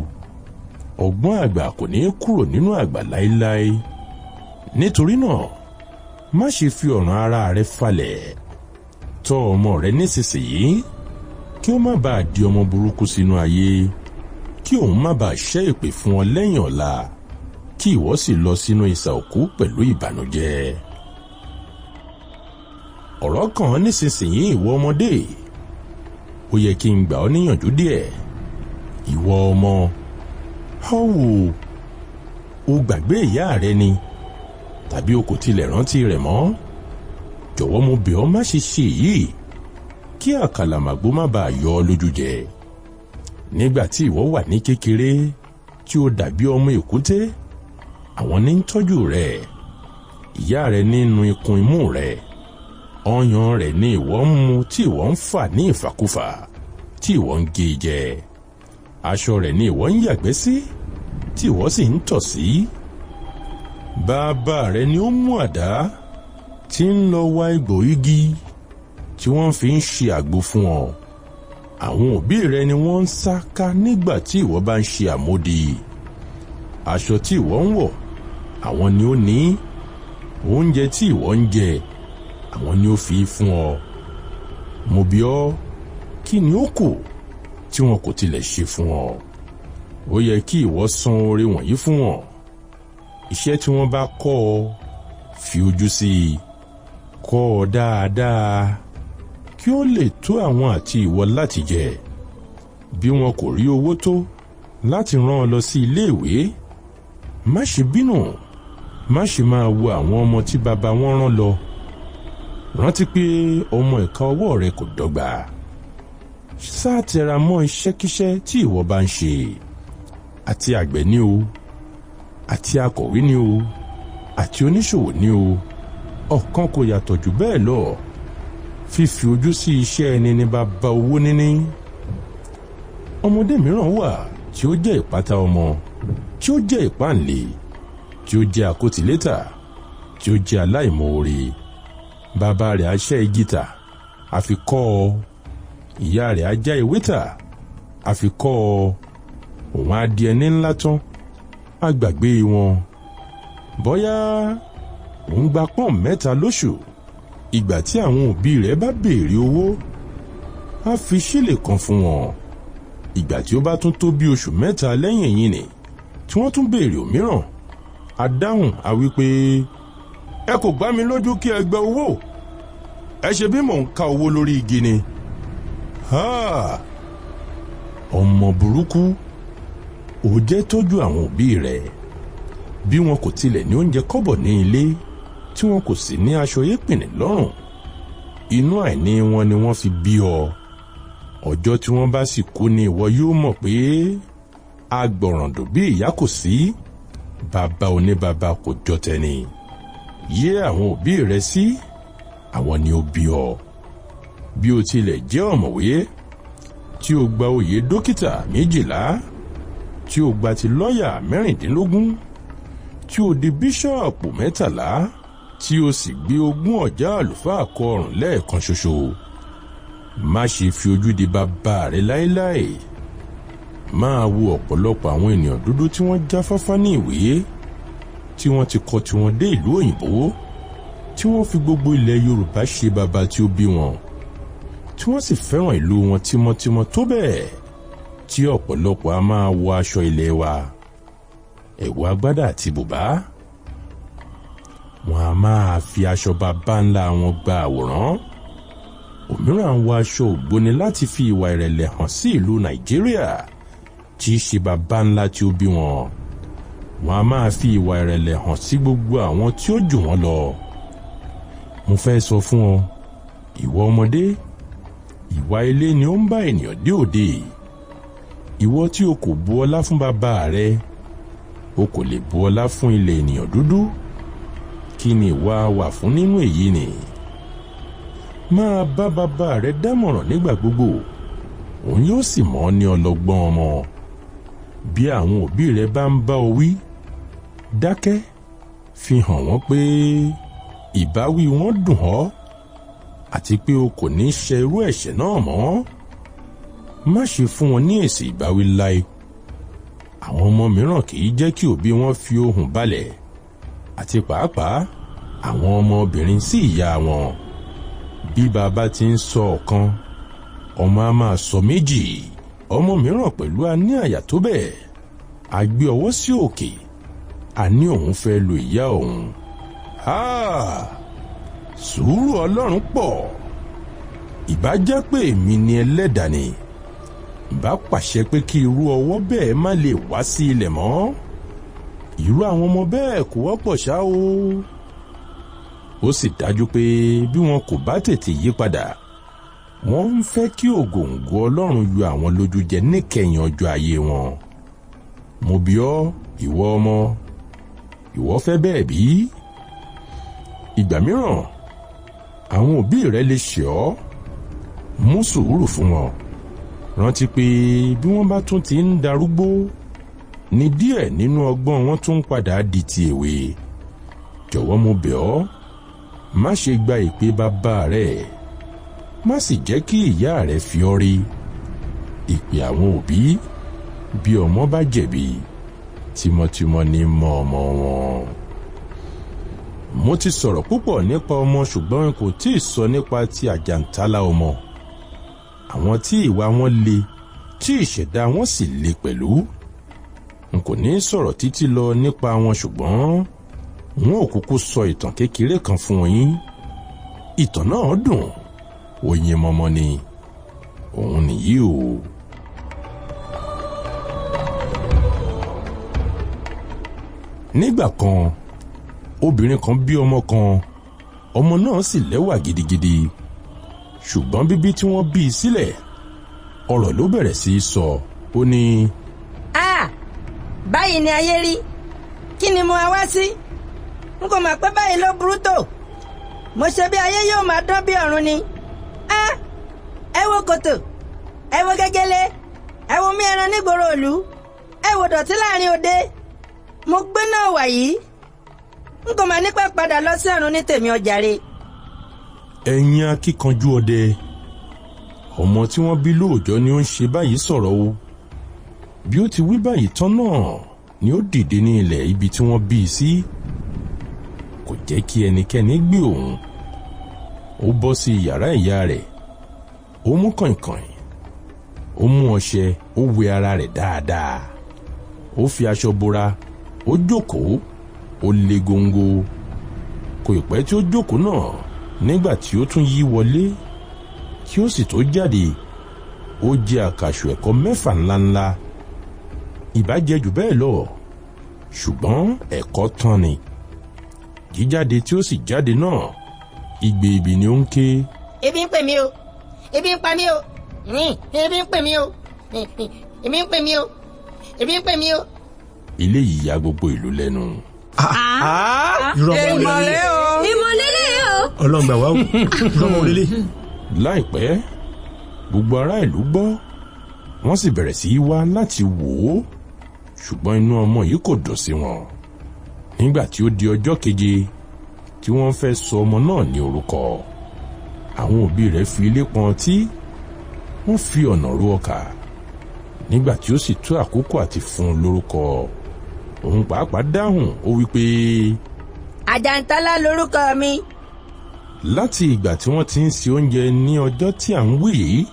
ọgbọ́n àgbà kò ní kúrò nínú àgbà láéláé. Nítorí náà, má ṣe fi ọ̀ràn ara rẹ falẹ̀. Tọ́ ọmọ rẹ nísinsìnyí, kí ó má bàa di ọmọ burúkú sínú ayé, kí òun má bàa ṣẹ́ èpè fún ọ lẹ́yìn ọ̀la, kí ìwọ sì lọ sínú isà òkú pẹ̀lú ìbànújẹ́. Ọ̀rọ̀ kàn án nísinsìnyí, ìwọ ọmọdé. Ó yẹ kí n gbà ọ́ níyànjú díẹ̀. Ìwọ ọmọ, họ́wù, o gbàgbé ìyá rẹ ni, tàbí o kò tilẹ̀ rántí rẹ̀ mọ́. Jọ̀wọ́ mo bẹ̀ ọ́ má ṣe ṣe èyí, kí àkàlàmàgbò má bàa yọ ọ́ lójú jẹ. Nígbà tí ìwọ wà ní kékeré, tí o dàbí ọmọ èkúté, Àwọn ní ń tọ́jú rẹ̀. Ìyá rẹ̀ nínú ikùn imú rẹ̀. Ọyàn rẹ̀ ni ìwọ ń mu tí ìwọ ń fà ní ìfàkúfà, tí ìwọ ń gé jẹ. Aṣọ rẹ̀ ni ìwọ ń yàgbẹ́ sí, tí ìwọ sì ń tọ̀ sí. Bàbá rẹ̀ ni ó mú àdá tí ń lọ wá egbò igi tí wọ́n fi ń ṣe àgbo fún ọ. Àwọn òbí rẹ ni wọ́n ń sá ká nígbà tí ìwọ bá ń ṣe àmódi. Aṣọ tí ìwọ ń wọ̀, àwọn ni ó ní. Oúnjẹ tí ìwọ ń jẹ, àwọn ni ó fi fún ọ. Mo bi ọ́, kí ni ó kù tí wọn kò tilẹ̀ ṣe fún ọ? Ó yẹ kí ìwọ san oore wọ̀nyí fún wọn. Iṣẹ́ tí wọ́n bá kọ́ ọ, fi ojú sí i, kọ́ ọ dáadáa, kí ó lè tó àwọn àti ìwọ láti jẹ. Bí wọn kò rí owó tó láti rán ọ lọ sí iléèwé, má ṣe bínú, má ṣe máa wo àwọn ọmọ tí bàbá wọn rán lọ. Rántí pé ọmọ ìka ọwọ́ rẹ kò dọ́gba. Sá tẹra mọ́ iṣẹ́kíṣẹ́ tí ìwọ bá ń ṣe. Àti àgbẹ̀ ni o, àti akọ̀wé ni o, àti oníṣòwò ni o, ọ̀kan kò yàtọ̀ jù bẹ́ẹ̀ lọ. Fífi ojú sí iṣẹ́ ẹni ní bàbá owó níní. Ọmọdé mìíràn wà tí ó jẹ́ ìpátá ọmọ, tí ó jẹ́ ìpáǹle, tí ó jẹ́ àkótílétà, tí ó jẹ́ aláìmoore. Bàbá rẹ̀ á ṣẹ́ igi tà, á fi kọ́ ọ. Ìyá rẹ̀ á já ewé tà, á fi kọ́ ọ. Òun á di ẹni ńlá tán, á gbàgbé wọn. Bóyá òun gba pọ́n 3 lóṣù. Ìgbà tí àwọn òbí rẹ̀ bá béèrè owó, á fi ṣílè kan fún wọn. Ìgbà tí ó bá tún tó bí oṣù 3 lẹ́yìn èyí ni tí wọ́n tún béèrè òmíràn, á dáhùn á wí pé, ẹ kò gbá mi lójú kí ẹ gba owó, ẹ ṣe bí mò ń ka owó lórí igi ni. Ọmọ burúkú, ò jẹ́ tọ́jú àwọn òbí rẹ̀. Bí wọn kò tilẹ̀ ní oúnjẹ kọ́bọ̀ ní ilé, tí wọn kò sì ní aṣọ yépìnì lọ́rùn, inú àìní wọn ni wọ́n fi bí ọ. Ọjọ́ tí wọ́n bá sì kú ni ìwọ yóò mọ̀ pé agbọ̀ràndò bí ìyá kò sí, bàbá oníbàbá kò jọ tẹni. Yé àwọn òbí rẹ sí, àwọn ni ó bí ọ. Bí o tilẹ̀ jẹ́ ọ̀mọ̀wé, tí o gba oyè dókítà 12, tí o gba ti lọ́yà 16, tí o di bíṣọ̀pù 13, tí o sì gbé 20 ọ̀já àlùfáà kọ ọrùn lẹ́ẹ̀kan ṣoṣo, má ṣe fi ojú di bàbá rẹ láéláé. Máa wo ọ̀pọ̀lọpọ̀ àwọn ènìyàn dúdú tí wọ́n jáfáfá ní ìwé, tí wọ́n ti kọ́ tiwọn dé ìlú òyìnbó, tí wọ́n fi gbogbo ilẹ̀ Yorùbá ṣe bàbá tí ó bí wọn, tí wọ́n sì fẹ́ràn ìlú wọn tímọ́tímọ́ tó bẹ́ẹ̀ tí ọ̀pọ̀lọpọ̀ a máa wọ aṣọ ilẹ̀ wa, ẹ̀wù agbádá àti bùbá. Wọn a máa fi aṣọ bàbá ńlá wọn gba àwòrán. Òmíràn wọ aṣọ ògbóni láti fi ìwà ìrẹ̀lẹ̀ hàn sí ìlú Nàìjíríà tí í ṣe bàbá ńlá tí ó bí wọn. Wọn a máa fi ìwà ìrẹ̀lẹ̀ hàn sí gbogbo àwọn tí ó jù wọ́n lọ. Mo fẹ́ sọ fún ọ, ìwọ ọmọdé, ìwà ilé ni ó ń bá ènìyàn dé òde. Ìwọ tí o kò bu ọlá fún bàbá rẹ, o kò lè bu ọlá fún ilẹ̀ ènìyàn dúdú. Kí ni ìwà wà fún nínú èyí ni? Máa bá bàbá rẹ dámọ̀ràn nígbà gbogbo, òun yóò sì mọ̀ ọ́ ní ọlọ́gbọ́n ọmọ. Bí àwọn òbí rẹ bá ń bá ọ wí, dákẹ́, fi hàn wọ́n pé ìbáwí wọn dùn ọ́, àti pé o kò ní ṣe irú ẹ̀ṣẹ̀ náà mọ́. Má ṣe fún wọn ní èsì ìbáwí láé. Àwọn ọmọ mìíràn kì í jẹ́ kí òbí wọn fi ohùn balẹ̀, àti pàápàá àwọn ọmọbìnrin sí ìyá wọn. Bí bàbá ti ń sọ ọ̀kan, ọmọ á máa sọ méjì. Ọmọ mìíràn pẹ̀lú a ní àyà tó bẹ́ẹ̀, a gbé ọwọ́ sí òkè, a ní òun fẹ́ lu ìyá òun. Sùúrù Ọlọ́run pọ̀. Ìbá jẹ́ pé èmi ni ẹlẹ́dàá ni, ìbá pàṣẹ pé kí irú ọwọ́ bẹ́ẹ̀ má lè wá sí ilẹ̀ mọ́. Irú àwọn ọmọ bẹ́ẹ̀ kò wọ́pọ̀ ṣá o. Ó sì dájú pé bí wọn kò bá tètè yí padà, wọ́n ń fẹ́ kí ògòǹgò Ọlọ́run yọ àwọn lójú jẹ níkẹyìn ọjọ́ ayé wọn. Mo bi ọ́, ìwọ ọmọ, Ìwọ fẹ́ bẹ́ẹ̀ bí? Ìgbà mìíràn àwọn òbí rẹ lè ṣẹ̀ ọ́. Mú sùúrù fún wọn. Rántí pé bí wọ́n bá tún ti ń darúgbó ní díẹ̀ nínú ọgbọ́n wọn tún padà di ti èwe. Jọ̀wọ́ mo bẹ̀ ọ́, má ṣe gba ìpè bàbá rẹ, má sì jẹ́ kí ìyá rẹ fi ọ́ rí. Ìpè àwọn òbí, bí ọmọ bá jẹ̀bi, tímọ́tímọ́ ní mọ́ ọmọ wọn. Mo ti sọ̀rọ̀ púpọ̀ nípa ọmọ, ṣùgbọ́n n kò tí ì sọ nípa ti àjàntálá ọmọ. Àwọn tí ìwà wọn le, tí ìṣẹ̀dá wọn sì le pẹ̀lú. N kò ní sọ̀rọ̀ títí lọ nípa wọn, ṣùgbọ́n wọn ò kúkú sọ ìtàn kékeré kan fún yín. Ìtàn náà dùn, oyin mọ́mọ́ ni. Òun nìyí o. Nígbà kan, obìnrin kan bí ọmọ kan. Ọmọ náà sì lẹ́wà gidigidi. Ṣùgbọ́n bíbí tí wọ́n bí i sílẹ̀, ọ̀rọ̀ ló bẹ̀rẹ̀ sí í sọ. Ó ní: A báyìí ni ayé rí. Kí ni mo wá sí? N kò mọ̀ pé báyìí ló burú tó. Mo ṣe bí ayé yóò máa dán bí ọ̀run ni. A ẹ wo kòtò, ẹ wo gẹ́gẹ́lé, ẹ wo mí ẹran nígboro ìlú, ẹ wo dọ̀tí láàrin òde. Mo gbé náà wà yìí. N kò mà nípa padà lọ sí ọ̀run ní tèmi ọjàre. Ẹ̀yin akíkanjú ọdẹ, ọmọ tí wọ́n bí lóòjọ́ ni ó ń ṣe báyìí sọ̀rọ̀ o. Bí ó ti wí báyìí tán náà ni ó dìde ní ilẹ̀ ibi tí wọ́n bí i sí. Kò jẹ́ kí ẹnikẹ́ni gbé òun. Ó bọ́ sí yàrá ìyá rẹ̀. Ó mú kàìnkàìn, ó mú ọṣẹ, ó wẹ ara rẹ̀ dáadáa. Ó fi aṣọ bora, ó jókòó, ó le góńgó. Kò ì pẹ́ tí ó jókòó náà nígbà tí ó tún yí wọlé, kí ó sì tó jáde, ó jẹ àkàṣù ẹ̀kọ mẹ́fà ńláńlá. Ìbá jẹ jù bẹ́ẹ̀ lọ, ṣùgbọ́n ẹ̀kọ tán ni. Jíjáde tí ó sì jáde náà, igbe ibi ni ó ń ké. Ebi ń pè mí o, ebi ń pa mí o, ebi ń pè mí o, ebi ń pè mí o, ebi ń pè mí o. Eléyìí ya gbogbo ìlú lẹ́nu. Ìmọ̀lẹ́ o. Ìmọ̀lẹ́lẹ́ o. Ọlọ́run gbà wá o, ìrọ̀mọ̀ òlélẹ̀. Láìpẹ́, gbogbo ará ìlú gbọ́, wọ́n sì bẹ̀rẹ̀ sí í wá láti wò ó. Ṣùgbọ́n inú ọmọ yìí kò dùn sí wọn. Nígbà tí ó di ọjọ́ keje tí wọ́n fẹ́ sọ ọmọ náà ní orúkọ, àwọn òbí rẹ̀ fi ilé pọn ọtí, wọ́n fi ọ̀nà ro ọkà. Nígbà tí ó sì tó àkókò àti fún un lórúkọ, òun pàápàá dáhùn, ó wí pé: Àjàntálá lorúkọ mi. Láti ìgbà tí wọ́n ti ń se oúnjẹ ní ọjọ́ tí à ń wí yìí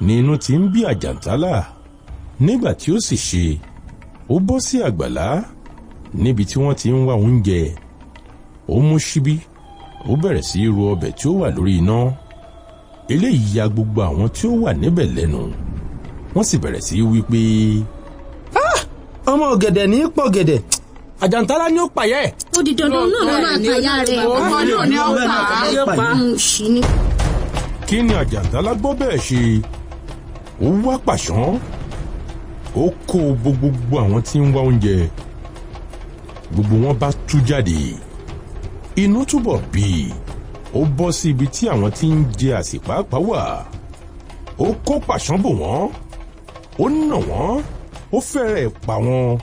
ni inú ti ń bí Àjàntálá. Nígbà tí ó sì ṣe, ó bọ́ sí àgbàlá níbi tí wọ́n ti ń wá oúnjẹ. Ó mú ṣíbí, ó bẹ̀rẹ̀ sí í ro ọbẹ̀ tí ó wà lórí iná. Eléyìí ya gbogbo àwọn tí ó wà níbẹ̀ lẹ́nu. Wọ́n sì bẹ̀rẹ̀ sí í wí pé: Ọmọ ọ̀gẹ̀dẹ̀ ní pọ̀ gẹ̀dẹ̀. Àjàntálá ni ó pàyẹ́. Ó di dandan náà ló máa pàyà rẹ̀. Ọmọ náà ni ó pa á. Ṣì ni. Kí ni Àjàntálá gbọ́ bẹ́ẹ̀ ṣe? Ó wá pàṣán, ó kó gbogbo àwọn tí ń wá oúnjẹ. Gbogbo wọn bá tú jáde. Inú túbọ̀ bí. Ó bọ́ sí ibi tí àwọn tí ń jẹ àsìpápá wà. Ó kó pàṣán bò wọ́n, ó nà wọ́n, ó fẹ́rẹ̀ pa wọ́n.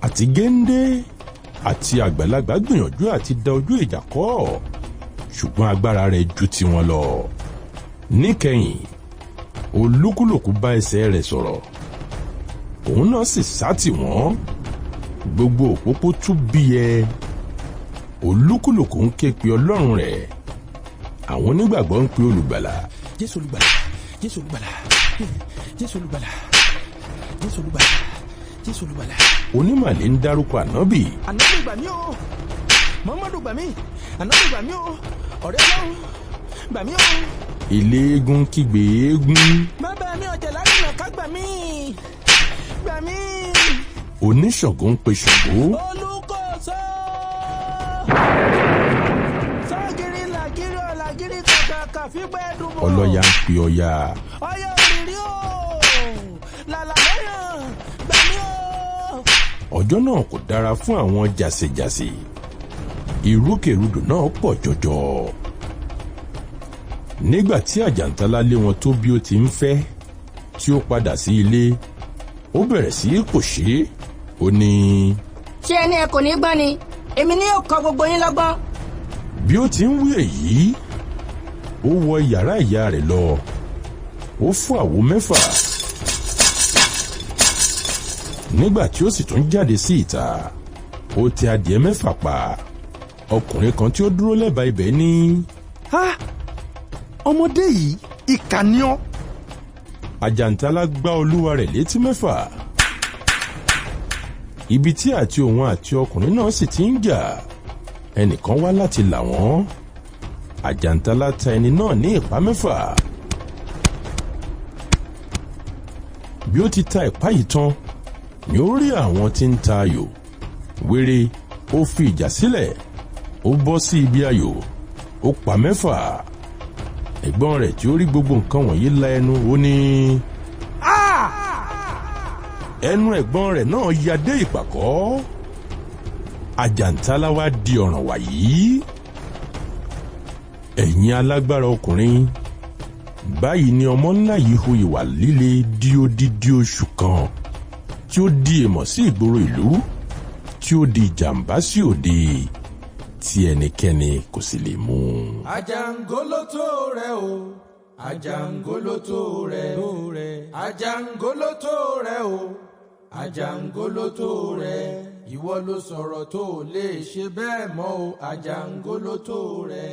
Àti géńdé àti àgbàlagbà gbìyànjú àti da ojú ìjà kọ́, ṣùgbọ́n agbára rẹ̀ ju tiwọn lọ. Níkẹyìn, olúkúlùkù bá ẹsẹ̀ rẹ̀ sọ̀rọ̀. Òun náà sì sá tì wọ́n. Gbogbo òpópó tú bí ẹ. Olúkúlùkù ń ké pe Ọlọ́run rẹ̀. Àwọn onígbàgbọ́ ń pe olùgbàlà. Jésù olùgbàlà, Jésù olùgbàlà, Jésù olùgbàlà, Jésù olùgbàlà, Jésù olùgbàlà. Onímàlẹ́ ń dárúkọ ànábì. Ànábì gbà mí o, Muhammadu gbà mí, ànábì gbà mí o, ọ̀rẹ́ Ọlọ́run gbà mí o. Eléégún kígbe eégún. Bàbá mi ọ̀jẹ̀ lárìnà ká gbà mí, gbà mí. Oníṣàngó ń pe Ṣàngó. Olùkóso. Ságiri làgírí ọ̀làgírí kàkàkà fígbẹ́ dùbọ̀. Ọlọ́ya ń pe Ọya. Ọya òrìrì o, làlà lẹ́yìn, gbà mí o. Ọjọ́ náà kò dára fún àwọn jàsèjàsè. Ìrúkèrúdò náà pọ̀ jọjọ. Nígbà tí Àjàǹtálá lé wọn tó bí ó ti ń fẹ́, tí ó padà sí ilé, ó bẹ̀rẹ̀ sí í pòṣé. Ó ní, Ṣé ẹni ẹ kò ní gbọ́n ni? Èmi ni yóò kọ́ gbogbo yín lọ́gbọ́n. Bí ó ti ń wí èyí, ó wọ yàrá ìyá rẹ̀ lọ. Ó fọ́ àwo 6. Nígbà tí ó sì tún jáde sí ìta, ó tẹ adìẹ 6 pa. Ọkùnrin kan tí ó dúró lẹ́bàá ibẹ̀ ní, Ha! Ọmọdé yìí, ìkà ni ọ́. Àjàǹtálá gbá olúwa rẹ̀ létí 6. Ibi tí àti òun àti ọkùnrin náà sì ti ń jà, ẹnìkan wá láti là wọ́n. Àjàǹtálá ta ẹni náà ní ìpá 6. Bí ó ti ta ìpá yìí tán, ni ó rí àwọn tí ń ta ayò. Wéré, ó fi ìjà sílẹ̀, ó bọ́ sí ibi ayò, ó pa 6. Ẹ̀gbọ́n rẹ̀ tí ó rí gbogbo nǹkan wọ̀nyí la ẹnu, ó ní, Ẹnu ẹ̀gbọ́n rẹ̀ náà ya dé ìpàkọ́. Àjàǹtálá wá di ọ̀ràn wàyí. Ẹ̀yin alágbára ọkùnrin, báyìí ni ọmọ ńlá yìí hu ìwà líle di odidi oṣù kan, tí ó di èmọ̀ sí ìgboro ìlú, tí ó di ìjàmbá sí òde, tí ẹnikẹ́ni kò sì lè mú un. Àjàngólótó rẹ o, àjàngólótó rẹ, àjàngólótó rẹ o, àjàngólótó rẹ. Ìwọ ló sọ̀rọ̀ tó o lè ṣe bẹ́ẹ̀ mọ́ o, àjàngólótó rẹ.